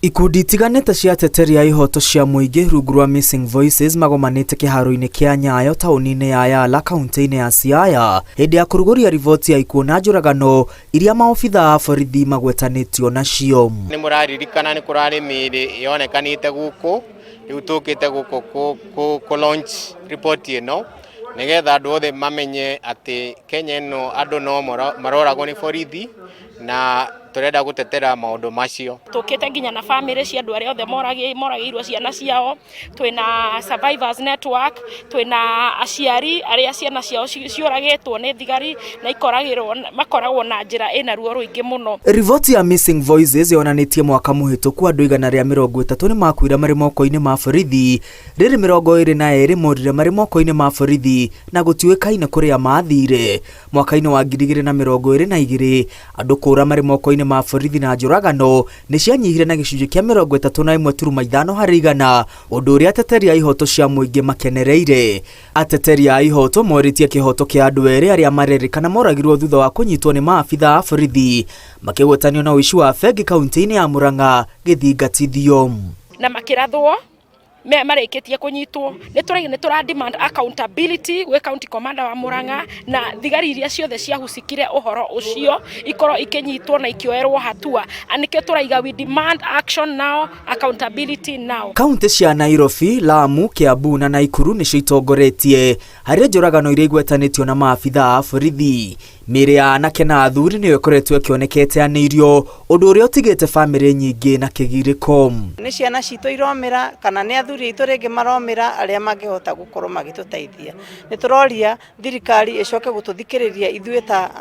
Ikundi itiganĩte cia ateteri a ihoto cia mũingĩ rungu rwa Missing Voices magomanĩte kĩharo-inĩ kĩa Nyayo taũni-inĩ ya Yala kaunti-inĩ ya Siaya hĩndĩ ya kũrugũria riboti ya ikuũ na njũragano iria maobitha a borithi magwetanĩtio nacio. Nĩ mũraririkana nĩ kũrarĩ mĩĩrĩ yonekanĩte gũkũ, rĩu tũkĩte gũkũ kũ launch report ĩno nĩgetha andũ othe mamenye atĩ Kenya ĩno andũ no maroragwo nĩ borithi na tũrenda gũtetera maũndũ macio. Tũkĩte nginya na bamĩrĩ cia andũ arĩa othe moragĩirwo ciana ciao, twĩna Survivors Network, twĩna aciari arĩa ciana ciao ciũragĩtwo nĩ thigari na ikoragĩrwo makoragwo na njĩra ĩna ruo rũingĩ mũno. Riboti ya Missing Voices yonanĩtie mwaka mũhĩtũku andũ 130 nĩ makuire marĩ moko-inĩ ma borithi, rĩrĩ 22 morire marĩ moko-inĩ ma borithi na gũtiũĩkaine kũrĩa mathire. Mwaka-inĩ wa 2022 andũ kũra marĩ moko-inĩ ma borithi na njũragano nĩ cianyihire na gĩcunjĩ kĩa 31.5 harĩ igana, ũndũ ũrĩa ateteri a ihoto cia mũingĩ makenereire. Ateteri a ihoto morĩtie kĩhoto kĩa andũ erĩ arĩa marerĩkana moragirwo thutha wa kũnyitwo nĩ maabitha a borithi makĩgwetanio na ũici wa bengi kaunti-inĩ ya Murang'a gĩthingatithio. Na makĩrathwo marĩkĩtie kũnyitwo. Nĩ tũraiga nĩ tũra demand accountability gwĩ county commander wa Murang'a na thigari iria ciothe ciahucikire ũhoro ũcio ikorwo ikĩnyitwo na ikĩoerwo hatua. Nĩkĩo tũraiga we demand action now, accountability now. Kaunti cia Nairobi, Lamu, Kiambu na Naikuru nĩcio itongoretie harĩ njũragano iria igwetanĩtio na maabitha a borithi. Mĩĩrĩ ya anake na athuri nĩyo ĩkoretwo ĩkĩonekete anĩirio, ũndũ ũrĩa ũtigĩte bamĩrĩ nyingĩ na kĩgirĩko. Nĩ ciana citũ iromĩra kana nĩ athuri aitũ rĩngĩ maromĩra arĩa mangĩhota gũkorwo magĩtũteithia. Nĩ tũroria thirikari ĩcoke gũtũthikĩrĩria ithuĩ ta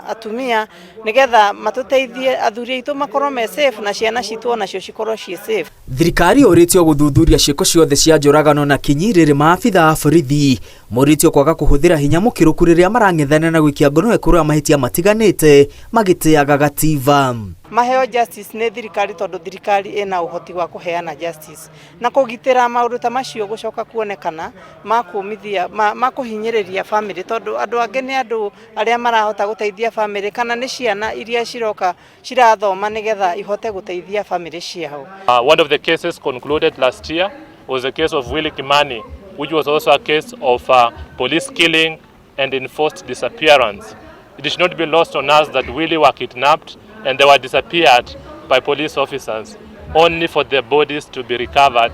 atumia nĩgetha matũteithie athuri aitũ makorwo me safe na ciana citũ onacio cikorwo ciĩ safe. Thirikari yũrĩtio gũthuthuria ciĩko ciothe cia njũragano na kinyi rĩrĩ maabitha a borithi morĩtio kwaga kũhũthĩra hinya mũkĩrũku rĩrĩa marang'ethana na gũikia ngono kũrũa mahĩtia matiganĩte magĩtĩaga gatiba. Maheo justice nĩ thirikari tondũ thirikari ĩna ũhoti wa kũheana justice na kũgitĩra maũndũ ta macio gũcoka kuonekana ma kũmithia ma kũhinyĩrĩria family tondũ andũ angĩ nĩ andũ arĩa marahota gũteithia family kana nĩ ciana iria ciroka cirathoma nĩgetha ihote gũteithia family ciao. One of the cases concluded last year was the case of Willie Kimani, which was also a case of police killing and enforced disappearance. It should not be lost on us that Willie were kidnapped and they were disappeared by police officers, only for their bodies to be recovered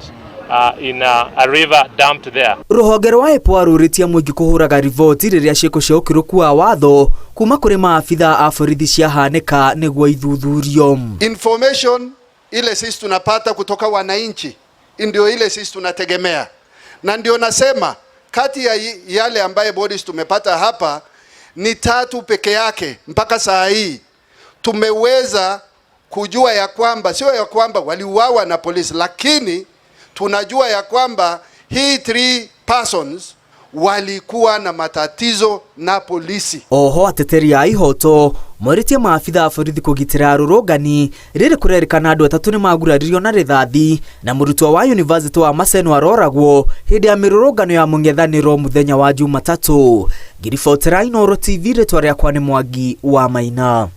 in a river dumped there. Rũhonge rwa IPOA rũrĩtie mũingĩ kũhũraga riboti rĩrĩa ciĩko cia ũkĩrũku wa watho kuma kũrĩ maabitha a borithi ciahanĩka nĩguo ithuthurio. Information ile sisi tunapata kutoka wananchi ndio ile sisi tunategemea, na ndio nasema kati ya yale ambaye bodies tumepata hapa ni 3 peke yake mpaka saa hii tumeweza kujua ya kwamba sio ya kwamba waliuawa na polisi, lakini tunajua ya kwamba hii 3 persons walikuwa na matatizo na polisi. Oho ateteri a ihoto morĩtie maabitha a borithi kũgitĩra arũrũngani rĩrĩ kũrerĩkana andũ 3 nĩmaguraririo na rithathi na mũrutwo wa University wa Maseno aroragwo hĩndĩ ya mĩrũrũngano ya mũng'ethanĩro mũthenya wa Jumatatũ. Ngiribotera Inooro TV, rĩtwa rĩakwa nĩ Mwangi wa Maina.